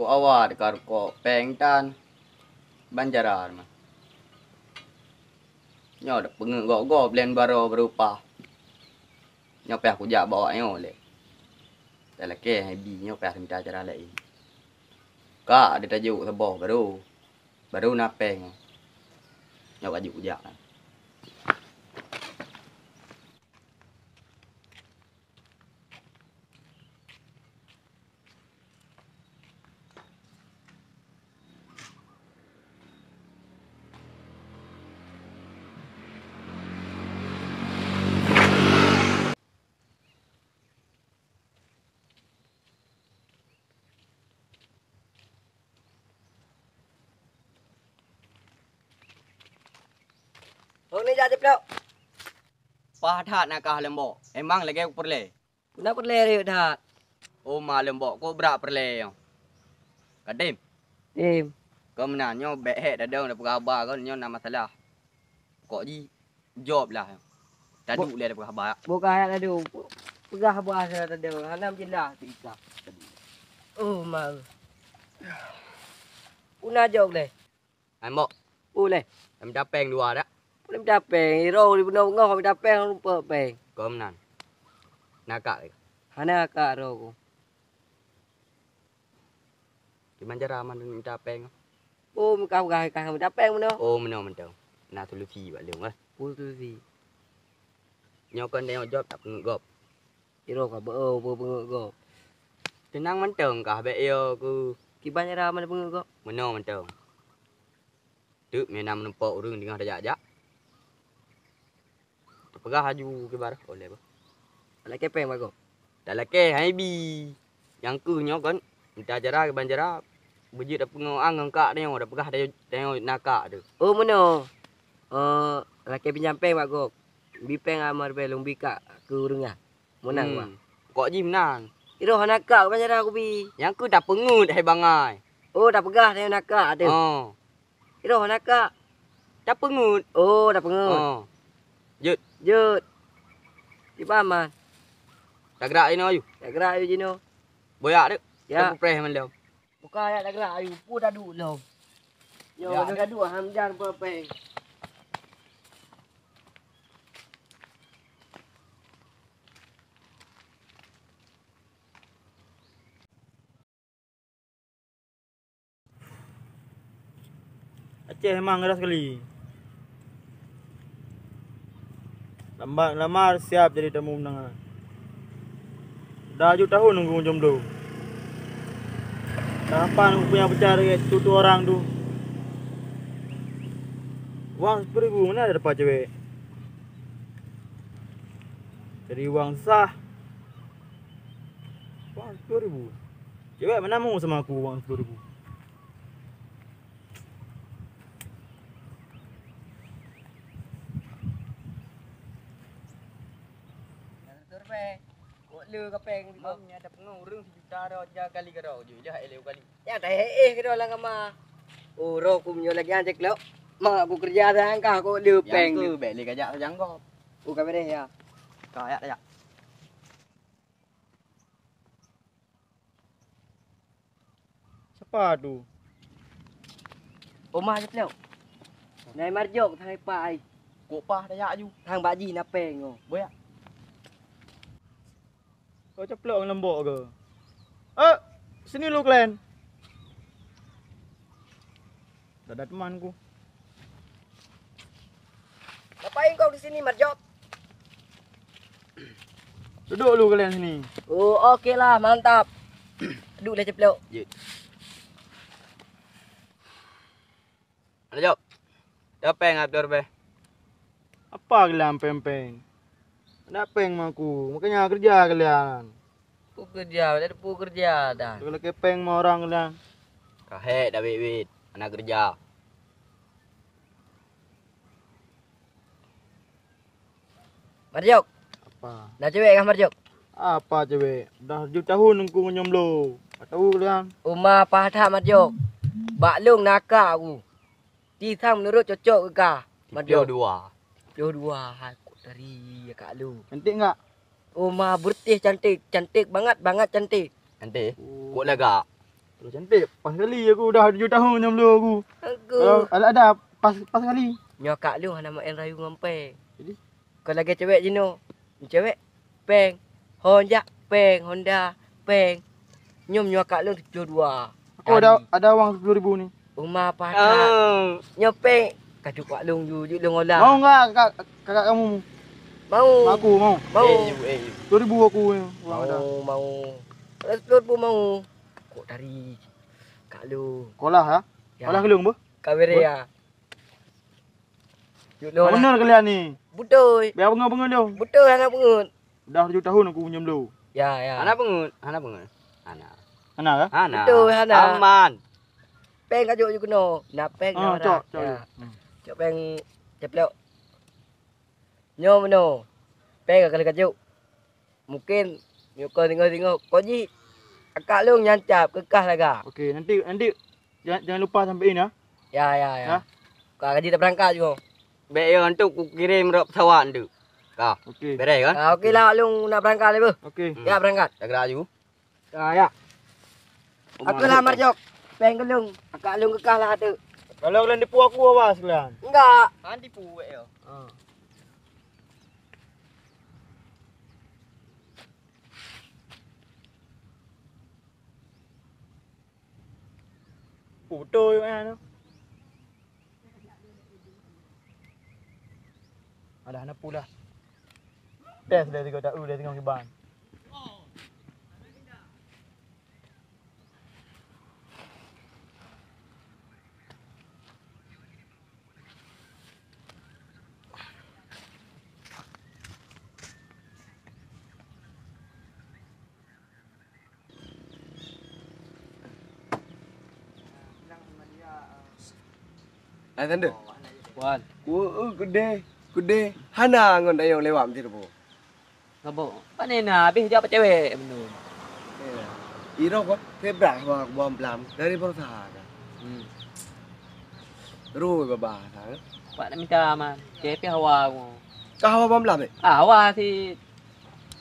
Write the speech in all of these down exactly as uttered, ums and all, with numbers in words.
Awai teuka rukok péng tan ban cara teuma. Nyoe dak peungeuet gob-gob lén baroe beurupah. Nyoe payah kujak bak awak nyoe lé. Talakée hai bi nyoe payah mita cara laén. Ka ada tajok saboh baru, baru na péng. Nyoe ka jeuet kujak. Hong ni jak ceuplok. Paih that na kah leumbok. Emang lagée peureulée. Peue na peureulée rayeuk that? Oh ma leumbok, kok brat peureulée nyoe. Kadem. Dem. Keu meunan nyoe bék hék dadong da peugah haba kon nyoe na masalah. Kok ji jaweueb lah. Taduek lé da peugah haba. Bukan ayat dadong. Peugah haba asai dadong. Hana meujeulaih teuka. Oh ma. Peue na jaweueb lé. Hai mbok. Ulée. Mita péng dua dak? Ulée mita péng, iro di bunoe beungoh mita péng rumpok péng. Keu meunan. Na kak lé. Hana kak ro ku. Kiban cara man mita péng? Oh, meuka peugah ka mita péng meunoe. Oh, meunoe mantong. Na solusi bak lôn eh. Peue solusi? Nyoe kon tanyoe jaweueb tak peungeut gob. Iro ka beu-, beu-, beungeut gob. Teunang mantong kah bék yo ku. Kiban cara man beungeut gob? Meunoe mantong. Teuk meunan meunumpok ureuëng deungoh tajak-jak. Tapeugah laju kibar oleh bah. Talakée péng bak gob. Talakée hai bi. Nyang keuh nyoe kon mita cara kiban cara beujeuet tapeungoh ang ngon kak tanyoe tapeugah tanyoe na kak tu. Oh meunoe. Eh, lakée pinjam péng bak gob. Bi péng amor bé lôn bi kak keu ureuëng nyan. Meunan wah. Kok jih meunan. Iroh hana kak ban cara kubi. Nyang keu tapeungeut hai bangai. Oh, tapeugah tanyoe na kak ateueh. Oh. Iroh hana kak. Tapeungeut. Oh, tapeungeut. Oh. Jeuet. Jeuet. Di paman. Tagrak inoe aju. Tagrak aju jinoe. Boyak dek. Ya. Tapeupréh mandum. Buka ayat dagra ayu pu tadu lom. Yo, ya, tadu hamdan pepeng. Aceh memang keras sekali. Lambat lamar siap jadi tamu undangan. Dah tujuh tahun nunggu jomblo. Dah apa nunggu punya pacar lagi tutu orang tu. Wang sepuluh ribu mana ada dapat cewek? Jadi wang sah. Wang sepuluh ribu. Cewek mana mau sama aku wang sepuluh ribu? Kok le kapeng? Mam nya ada pengaruh urang sejuta dah jaga kali kau jujur lah elok kali. Ya dah eh eh kau dalam kamar. Oh roh ku menyuruh lagi anjek lok. Mak aku kerja dah angkah kok le peng. Yang tu bek le kajak sajangkau. Oh kau bereh ya. Kau ya ya. Sapa tu? Oma Jeplok. Nai Marjok thang ipa ai. Kok pah dayak aju. Thang bak ji na peng ngo. Boya. Kau ceplok ngon lembok ke? Eh, sini lu kalian. Dadah temanku. Ngapain kau di sini, Marjok? Duduk dulu kalian sini. Oh, oke lah, mantap. Duduk lah ceplok. Jeuet. Marjok. Ada peng Abdul beh. Apa kalian peng-peng? Ada peng maku, makanya kerja kalian. Pu kerja, ada pu kerja dah. Kalau kepeng mau orang kalian. Kahek dah wit-wit, anak kerja. Marjok. Apa? Dah cewek kah Marjok? Apa cewek? Dah tujuh tahun aku ngejomblo. Tak tahu kalian. Uma apa tak Marjok? Bak long nakak aku. Ti sang menurut cocok ke kah? Marjok. Dua. Dua dua. Hai kok teri ya kak lu. Cantik enggak? Oh ma bertih cantik, cantik banget, banget cantik. Cantik. Oh. Kok lagak? Cantik, pas sekali aku dah tujuh tahun nyang bloe aku. Aku. Kalau ada, ada pas, pas sekali. Nyoe kak lôn hana maén rayu ngon péng. Jadi? Kon lagèe cewek jinoe. Cewek, péng. Honda, péng. Honda, péng. Nyoe meunyoe kak lôn tujoh dua. Aku ada, ada wang sepuluh ribu ni. Uma pakat. Oh. Nyoe péng. Ka jok kak lôn ju, jok lôn olah. Mau enggak kakak, kakak kamu? Mau. Aku mau. Mau. Eh, you, eh, you. Sepuluh ribu aku ni. Wang ada. Mau, mau. Kalau sepuluh ribu mau. Kok tari kak lôn. Kolah ha? Ya. Kolah keu lôn beuh. Ka bereh ya. Yuk, lôn lah. Bener kalian ni. Beutôi. Biar bengong-bengong dong. Beutôi, hana beungeut. Dah tujuh tahun aku pinjam dulu. Ya, ya. Hana beungeut, hana beungeut. Hana. Hana kah? Hana. Beutôi, hana. Aman. Péng ka jok ju keunoe. Na péng na. Ah, cok, cok. Ya. Hmm. Cok péng ceplok. Nyoe meunoe. Péng ka lheueh ka jok. Mungken nyoe kon singoh-singoh. Kok jih akak lôn nyan cap keukah laga. Oke, nanti, nanti jangan, jangan lupa sampein ya. Ya, ya, ya. Ya. Ka gaji tabeurangkat ju. Bèk yo, untuk kukirém rot pesawat untuk. Ka. Oke. Bereh kan? Ah, oke lah, lôn nak beurangkat lé beuh. Oke. Hmm. Ya, beurangkat. Dah gerak ju. Ah, ya. Aku lah marjok. Péng keu lôn. Akak lôn keukah lah tu. Kalau kalian tipu aku, awas kalian. Enggak. Han tipu wek yo. Ah. Beutôi meunan. Alah, na pula. Tes dari tiga tak dari tengah kiban. Hai, Tanda. Wan. Ku, eh, keudeh, keudeh. Hana ngon dayong lewat meuti teupeu. Ngabo. Pane na habéh jak peucewek meunan. Iroh kok, febra wa bom blam dari berusaha kan. Hmm. Rui babah sana. Pak nak minta man. Cepi hawa. Kah hawa bom blam, eh? Ah, hawa si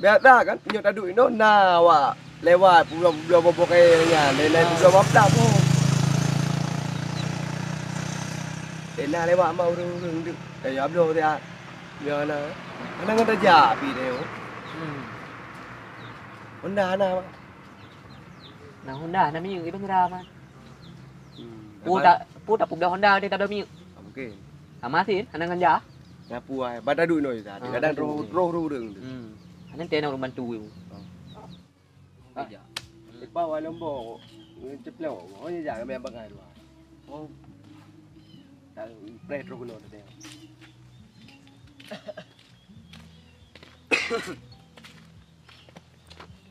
Biasa kan, nyoe taduek inoe na awak lewat publoe-publoe boh-boh kayèe nyan, lain-lain publoe maplah pun. Tena lewat ma ureueng-ureueng deuek, kaya bloe siat. Nyoe na, hana ngon tajak pih nyoe. Hmm. Honda hana, Mak. Na Honda, na minyeuk iban jera, Man. Hmm. Pu ta, pu tapubloe Honda deh tabloe minyeuk. Ah, mungkin. Sama sih, hana ngon ja. Nyapu ai, ba taduek inoe tadi. Ah, kadang roh, roh, roh ureueng tu. Hmm. Hana tena ureueng bantu. Oh. Ah. Lepas wai lombok, ceplok. Oh, ya, jangan main bangai dua. Oh. Tak preh terus kena tadi.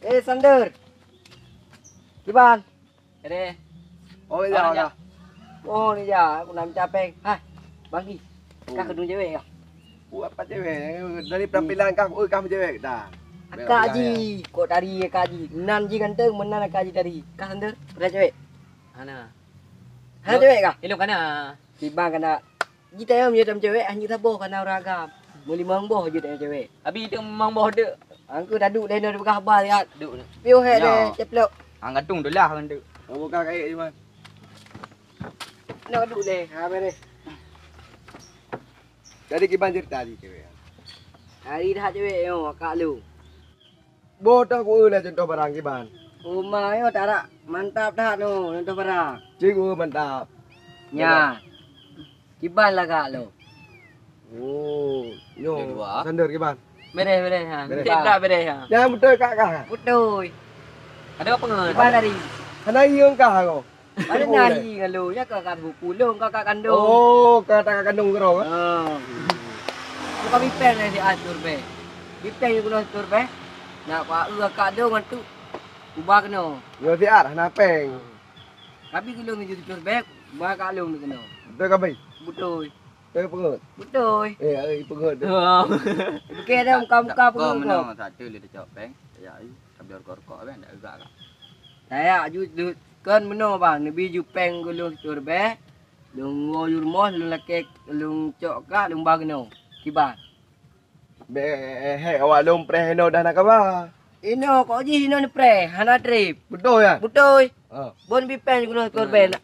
Eh, Sander. Kiban? Ade. Oh, ya, ya. Oh, ni ya, aku nak minta péng. Hai, bagi. Oh. Kah keuneuk cewek kah? Oh, apa cewek? Dari penampilan kah, oh, kah cewek dah. Akak ji, kok tari akak ji. Nan ji ganteng, meunan akak ji tari. Kah Sander, pernah cewek? Hana. Hana cewek kah? Ilok kana. Kiban kana. Jitayong meunyoe tam cewek, hana saboh kana ureueng agam. Meulimong boh jeuet cewek. Abi itu limong boh dek. Angku taduek lé nyoe peugah haba siat. Duek. Piôh hek deh, ceplok. Ang gantung tu lah kan tu. Oh, buka kayak di mana? Nak duek deh, ha bereh. Jadi kiban cerita di cewek. Hari dah cewek yo, kak lu. Boh dah ku lah contoh barang kiban. Uma yo tarak mantap dah no contoh barang. Cik, oh, mantap. Nya. Kiban lagak lo. Oh, nyo. Yang dua. Sander kiban. Bereh, bereh ha. Bereh. Cek dah bereh ha. Yang betul kak kah? Betul. Ada apa ngan? Kiban tadi. Hana iya kah kau? Mana nahi kalau ya kak kan buku lo kak kandung. Oh, kak kandung kau. Ha. Bukan bipeng dari atur be. Bipeng yang guna atur be. Nak kau kakak dong tu. Ubah kena. Yo siat hana péng. Tapi keu lôn jujur bèk, bah ka lôn keunoe. Beutôi ka, Bai? Beutôi. Eh, peungeut. Beutôi. Eh, eh, peungeut. Bukan ada muka-muka peungeut kau. Satu lé tacok péng. Ya, ai, sambil rukok-rukok kan, dak gak kak. Saya ju, ju, kan meunoe bang, neubi ju péng keu lôn seurbèe. Lôn woe ju rumoh, lôn lakèe, lôn cok kak, lôn ba keunoe. Kiban. Bèk, eh, eh, awak lôn preh inoe dah na kaba. Inoe kok jih inoe neupreh, hana trép. Beutôi ya? Beutôi. Ha. Bon bi péng keunoe korban. Nak,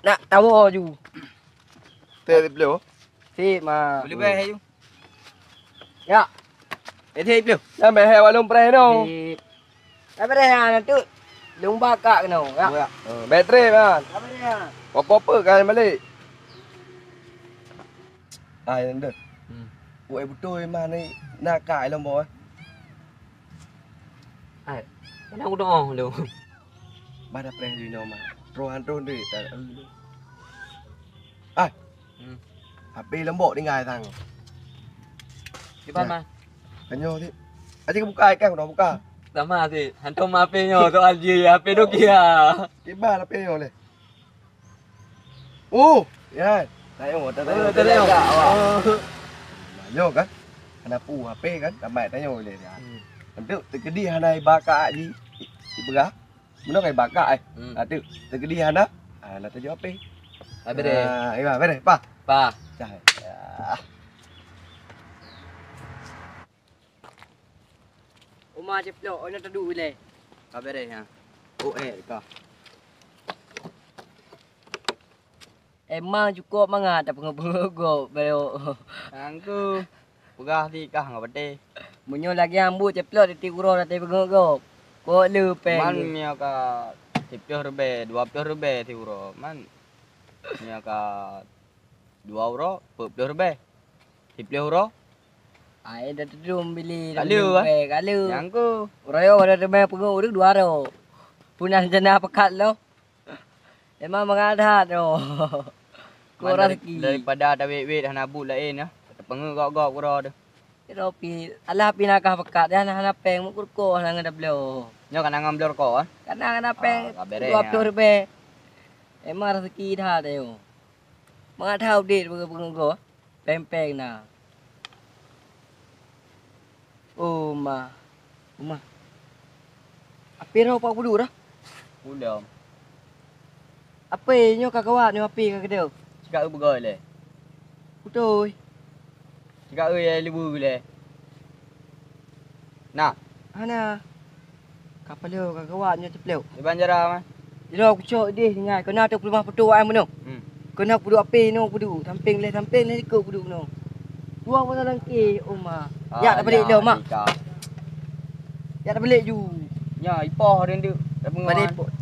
nak tawoe ju. Teh di beliau. Sip, ma. Boleh bayar ju. Ya. Eh, sip, beliau. Sampai hai walong preh no. Sip. Sampai deh, ha, nanti. Lung bakak keunoe, ya. Ya. Ha, baterai, man. Sampai deh, ha. Apa-apa kan balik. Ah, yang dah. Hmm. Woi, betul, man, ni nak kak lom, boh. Ai, kadang udah oh lu. Bah dah preh di noma. Rohan roh deh, tak. Ai. Hmm. H P lembok tinggal sang. Kiban, ya. Mas? Tanyo sih. Aja buka ikan udah buka. Sama sih. Hantom H P nyo soal ji H P Nokia. Kiban H P nyo leh. Oh, ya. Tanyo, tanyo, oh, tanyo. Tanyo, awak. Oh. Tanyo kan? Hana pu H P kan? Ramai tanyo leh dia. Hmm. Untuk terkedi hana ibaka ji. Ibrah. Meunoe kai bakak, eh. Hmm. Ah, tu, teugedi hana. Ah, na tujoh api. Ah, bereh. Ah, iya, bereh, pah. Pah. Cah. Ya. Uma ceplok, oh, na tadu ileh. Ka bereh, ha. Oh, eh, ka. Emang cukop mangat tapeungeut-peungeut gob, Bro. Angku, peugah sikah ngon patéh. Meunyoe lagèe ambot ceplok tiep uroe tapeungeut gob. Kok le péng. Man nyoe ka siplôh ribèe, dua plôh ribèe siuroe. Man nyoe ka dua uroe, peuet plôh ribèe. Siplôh uroe. Ai, dah teudum bili, ka le, ah. Ka le. Nyang ku. Uroe nyoe dah teumè peungeut ureueng dua uroe. Puna jana pekat lo. Emang mangat that nyoe. Kok rezeki. Daripada tawét-wét hana buet laén, ya. Tapeungeut gob-gob keudroe teuh. Kira pi, alah pi nakah pekat, ya, hana, hana péng, meukurko hana ngon tabloe. Nyoe kana ngon bloe rukok, ah? Kana, kana péng, ah, ka bereh, dua plôh ribèe. Emang rezeki that nyoe. Mangat that udép peungeut-peungeut gob. Péng-péng na. Oh, ma. Uma. Api roh pak budu dah? Ulom. Api nyoe ka kawat nyoe api ka keudeuh. Cika eu beugôi lé. Beutôi. Cika eu ya leubeh lé. Nah. Hana. Ka paloe ka gawat nyoe teuplok. Di ban jara, man. Jara kucok ideh tinggai. Keunoe tu peuleumah peutoe ai meunoe. Hmm. Keunoe peuduek api noe peuduek. Sampéng lé sampéng lé likot peuduek noe. Dua mata langkeh, oh ma. Ah, jak tabalek lom, mak. Ika. Jak tabalek ju. Nya, ipoh rindu.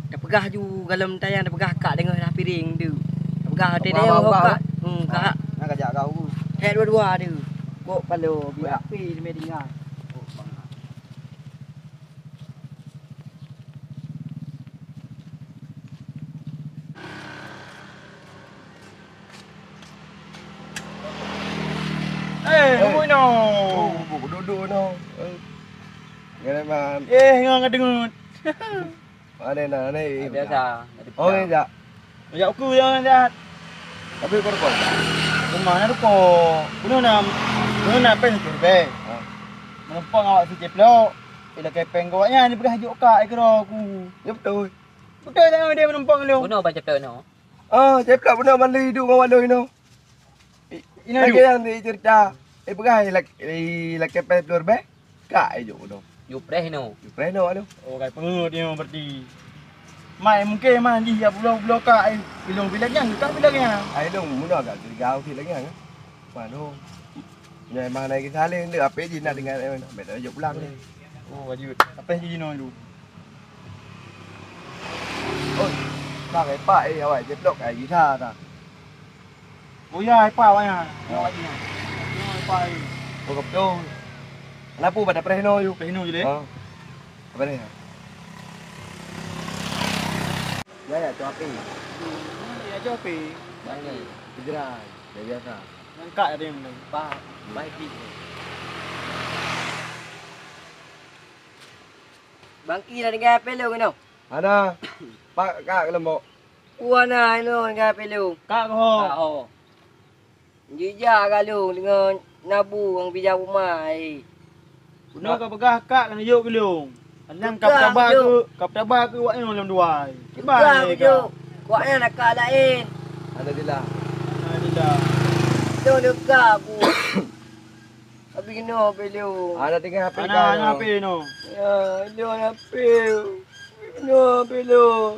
Tapeugah ju galom tayang tapeugah kak deungoe dah piring tu. Tapeugah teh deungoe kak. Hmm, kak. Nak kajak kau. Hek dua-dua tu. Kok paloe bi api di media. Eh, eh. Ui no. Oh, bu duduk no. Eh. Ngene man. Eh, ngon ngedengut. Mana na ni? Ah, biasa. Oh, ni tak. Jak uku yang jahat. Tapi kau rukok. Rumah na rukok. Bunuh nam. Bunuh na pen tu be. Ha. Menumpang awak si ceplok. Ila kepeng kau awaknya ni peugah juk kak ikro aku. Ya betul. Betul tak dia menumpang lu? Bunuh abang ceplok no. Ah, ceplok bunuh malu hidup ngon walu ino. Ina lagi yang di cerita. Eh, peugah lak-, eh, lakée pèh plôh ribèe. Kak, eh, jok bodoh. Ju preh no. Ju preh no, aduh. Oh, kai peungeut nyoe berarti. Mai mungkin mah jih ya pulo-pulo kak, eh, bilong bilek nyang, kak bilek nyang. Ai dong, mula agak curiga sikit lagi kan. Mano. Nyoe emang naik ke saleh ndeuk, ape jih nak dengan, eh, nak jok pulang ni. Oh, wajib. Ape jih no tu? Oh, bang, eh, pak, eh, awak jeblok, eh, gisa ta. Oh ya, Pak, awak nyan. Awak nyan. Ya, Pak, eh. Oh, betul. Kenapa pada preh no, yu? Preh no je, deh. Ha. Apa ni? Ya, ya, tu api. Hmm, ya, tu api. Mana? Segera, dah biasa. Ngangkat ada yang mana? Pak, baik ni. Bangki dah dengar apa lu kena? Ada. Pak, kak lembok. Wana inoe ngon Pilu. Kak ho. Kak ho. Jijak galong deungon nabu nyang bijak uma, ai. Bunoe ka peugah kak keuneuk jok galong. Nyan ka peutaba keu, ka peutaba keu wak nyoe lom dua, ai. Kiban lé kak. Wak nyan ka laén. Alhamdulillah. Alhamdulillah. Lôn leuka ku. Abi keunoe Pilu. Ana tinggai H P kak. Ana H P nyoe. Ya, lôn H P. Nyoe, Pilu.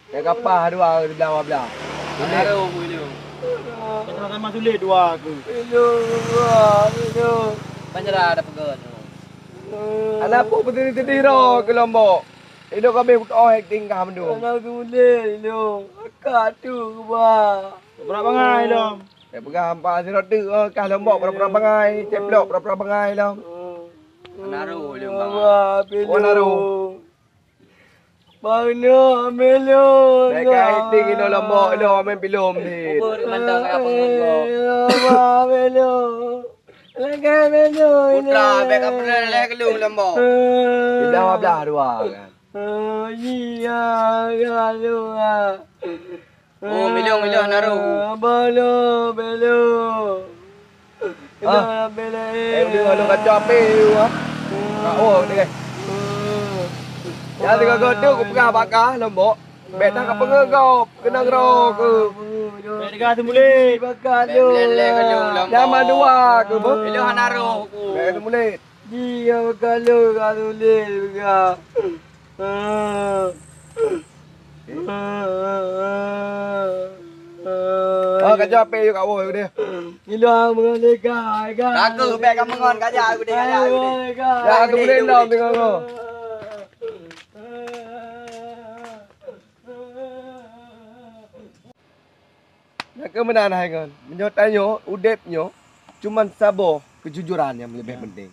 Dah kapah dua, dua belah. Hana rôh, Pilu. Sama-sama sulet dua aku. Pilu, dua, Pilu. Panjara ada pegot. Anak pun betul-betul roh ke Lombok. Hidup kami kutoh acting kah mendung. Anak sulet, Pilu. Akak tu, bah. Berat bangai, Lom. Saya pegang empat zero tu, oh, kah Lombok pura-pura bangai, ceplok pura-pura bangai, Lom. Hana rôh, Pilu, bah. Oh, hana rôh. Bang Noah, Melo, Noah. Bèk ka acting inoe Lombok, Lom, main filem ni. Bubur mantong ka peungeuh. Noah, Melo. Lagèe Melo. Putra, bèk ka pernah leh keulung Lombok. Blah, blah, dua kan. Oh, iya, ya, dua. Oh, Melo, Melo, hana rôh. Abang Noah, Melo. Ah. Eh, udah, udah kacau api, ah. Nak, oh, ni, eh. Jangan tiga goto, aku pegang bakar, Lombok. Bèk dah ka peungeuh gob, keunong roh ke. Bèk dah ka seumulit. Bèk leleh ka jong Lombok. Nyaman dua ke, beuh. Ilong hana roh ku. Bèk seumulit. Dia ka lôn ka seumulit, pegang. Ah. Ah, ka jawab pek yuk kat woe deh. Ilong mengon leka, ka. Aku bèk ka mengon ka jak aku deh, ka jak aku deh. Ya, aku boleh endam tengok kau. Nyang keu meunan hai ngon. Meunyoe tanyoe udeb nyoe cuman saboh keujujuran nyang leubeh penting.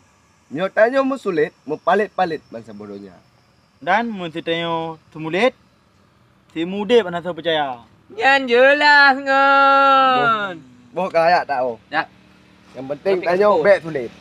Meunyoe tanyoe meusulet, meupalet-palet bansaboh donya. Dan meunyoe tanyoe seumulet, simude bansaboh peucaya. Nyan jeulaih ngon. Boh, boh ka ayak tak, oh? Ya. Nyang penting tanyoe bèk sulet.